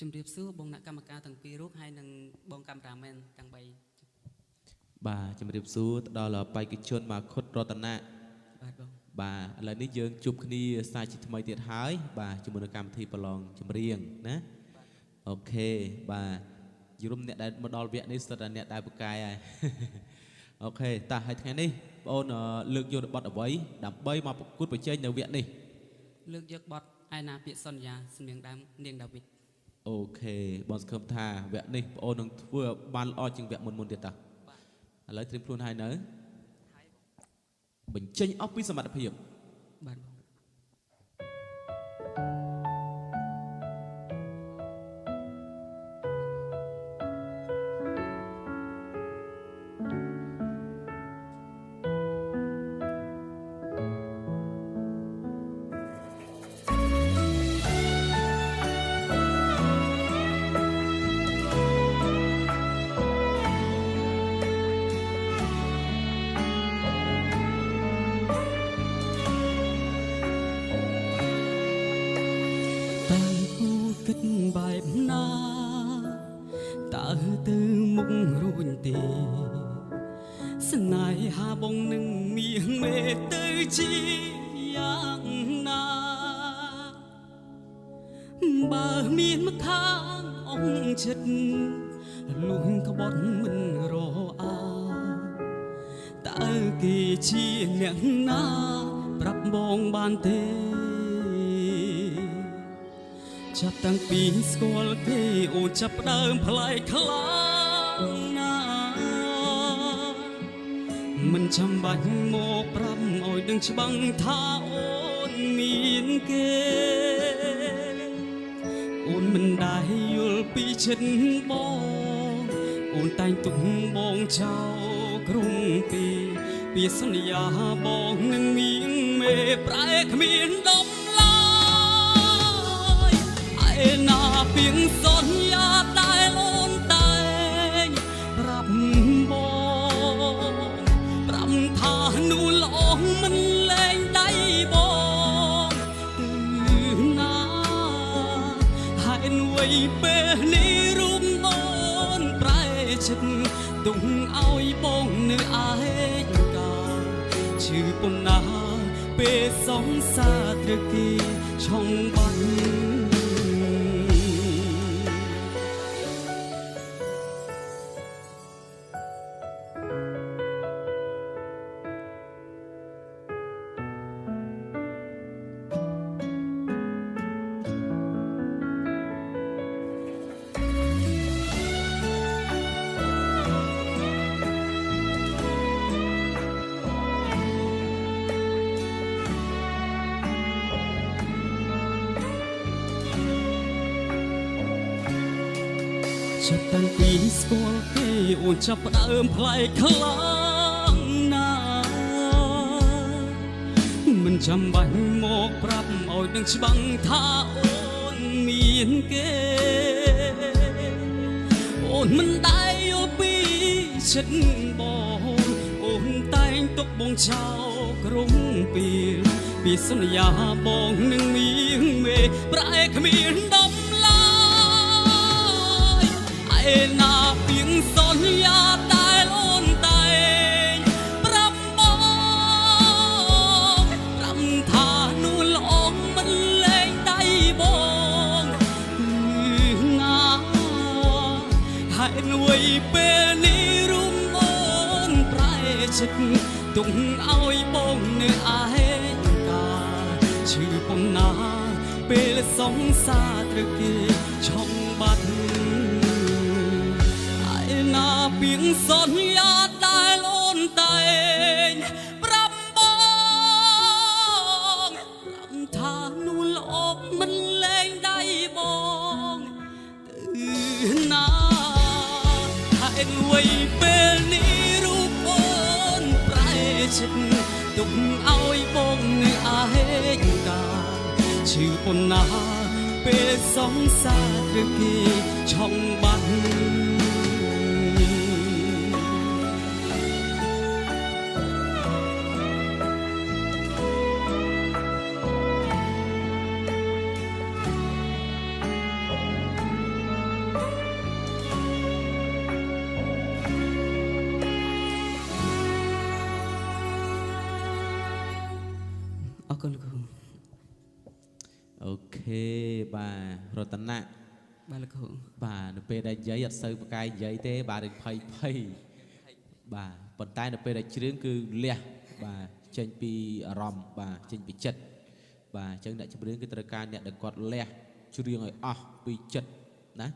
ជំរាបសួរបងអ្នកកម្មការទាំងពីររូបហើយនិងបងកាមេរ៉ាមែនទាំង3បាទជំរាបសួរទៅដល់បេក្ខជនមកខុតរតនៈបាទបងបាទឥឡូវនេះយើងជួបគ្នាសាជាថ្មីទៀតហើយបាទជាមួយនឹងកម្មវិធីប្រឡងចម្រៀងណាអូខេបាទយរុំអ្នកដែលមកដល់វគ្គនេះសុទ្ធតែអ្នកដែលពូកែហើយអូខេតោះហើយថ្ងៃនេះបងអូនលើកយកបទអ្វីដើម្បីមកប្រកួតប្រជែងនៅវគ្គនេះលើកយកបទឯណាពាក្យសន្យាសំនៀងដើមនាងដាវីតអូខេបងសង្ឃឹមថាវគ្គនេះបងអូននឹងធ្វើបានល្អជាងវគ្គមុនទៀតតោះឥឡូវត្រៀមខ្លួនហើយនៅបញ្ចេញអស់ពីសមត្ថភាពបាទបងបែបណាតើទៅមុខរួញទេស្នេហាបងនឹងមៀងមេទៅជាយ៉ាងណាបើមានមកខាងអង្គចិត្តលួងក្បត់មិនរអាតើគេជាអ្នកណាប្រាប់បងបានទេចាប់តាំងពីស្គាល់គេអូនចាប់ដើមប្លែកខ្លាំងណាស់មិនចាំបាច់មកប្រាប់ឲ្យដឹងច្បាស់ថាអូនមានគេអូនមិនដែលយល់ពីចិត្តបងអូនតែងទុកបងចោលក្រុងពីសន្យាបងនឹងមានមេប្រែគ្មានដំឡើយឯណាពីងសន្យាដែលអូនតែងប្រាប់បងប្រាប់ថានោះល្អមិនលែងដៃបងទៅណាហេតុអ្វីពេលនេះរូបអូនប្រែចិត្តទុំឲ្យបងនៅឯកាឈឺប៉ុណ្ណាពេលសង្សារត្រូវគេឆុងបាត់ចាប់តាំងពីស្គាល់គេអូនចាប់ផ្ដើមប្លែកខ្លាំងណាស់មិនចាំបាច់មកប្រាប់ឲ្យដឹងច្បាស់ថាអូនមានគេអូនមិនដែលយល់ពីចិត្តបងអូនតែងទុកបងចោលក្រុងពីសន្យាបងនឹងមានមេប្រែគ្មានដំឡើយឯណាពីងសន្យាដែលអូនតែងប្រាប់បងប្រាប់ថានោះល្អមិនលែងដៃបងគឺណាហេតុអ្វីពេលនេះរូបអូនប្រែចិត្តទុកឲ្យបងនៅឯកាឈឺប៉ុណ្ណាពេលសង្សារត្រូវគេឆុងបាត់ឯណាពីងសន្យាដែលអូនតែងប្រាប់បងប្រាប់ថានោះល្អមិនលែងដៃបងទៅណាហេតុអ្វីពេលនេះរូបអូនប្រែចិត្តទុកឲ្យបងនៅឯកាឈឺប៉ុណ្ណាពេលសង្សារត្រូវគេឆុងបាត់ អរគុណលោកគ្រូ OK បាទរតនៈ បាទលោកគ្រូ បាទនៅពេលដែលនិយាយអត់សូវប្រកែកនិយាយទេបាទរឿងភ័យភ័យបាទប៉ុន្តែនៅពេលដែលច្រៀងគឺលះបាទចេញពីអារម្មណ៍បាទចេញពីចិត្តបាទអញ្ចឹងអ្នកចម្រៀងគឺត្រូវការអ្នកដែលគាត់លះច្រៀងឲ្យអស់ពីចិត្តណា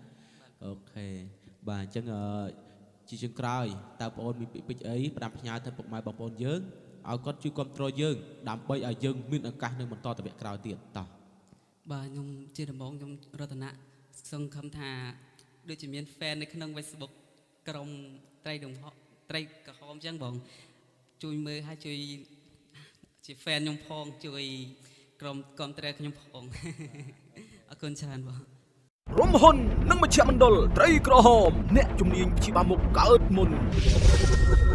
OK បាទអញ្ចឹងជាចុងក្រោយតើបងអូនមានពាក្យពេចន៍អីផ្ដាំផ្ញើទៅពុកម៉ែបងប្អូនយើងឲ្យគាត់ជួយគ្រប់គ្រងយើងដើម្បីឲ្យយើងមានឱកាសនឹងបន្តទៅវគ្គក្រោយទៀតតោះ បាទខ្ញុំជាដំបងខ្ញុំរតនៈសង្ឃឹមថាដូចជាមាន fan នៅក្នុង Facebook ក្រុមត្រីដងហត្រីក្រហមអញ្ចឹងបងជួយមើលហើយជួយជា fan ខ្ញុំផងជួយក្រុមគ្រប់គ្រងខ្ញុំផងអរគុណច្រើនបង រំហ៊ុននិងមជ្ឈមណ្ឌលត្រីក្រហមអ្នកជំនាញព្យាបាលមុខកើតមុន។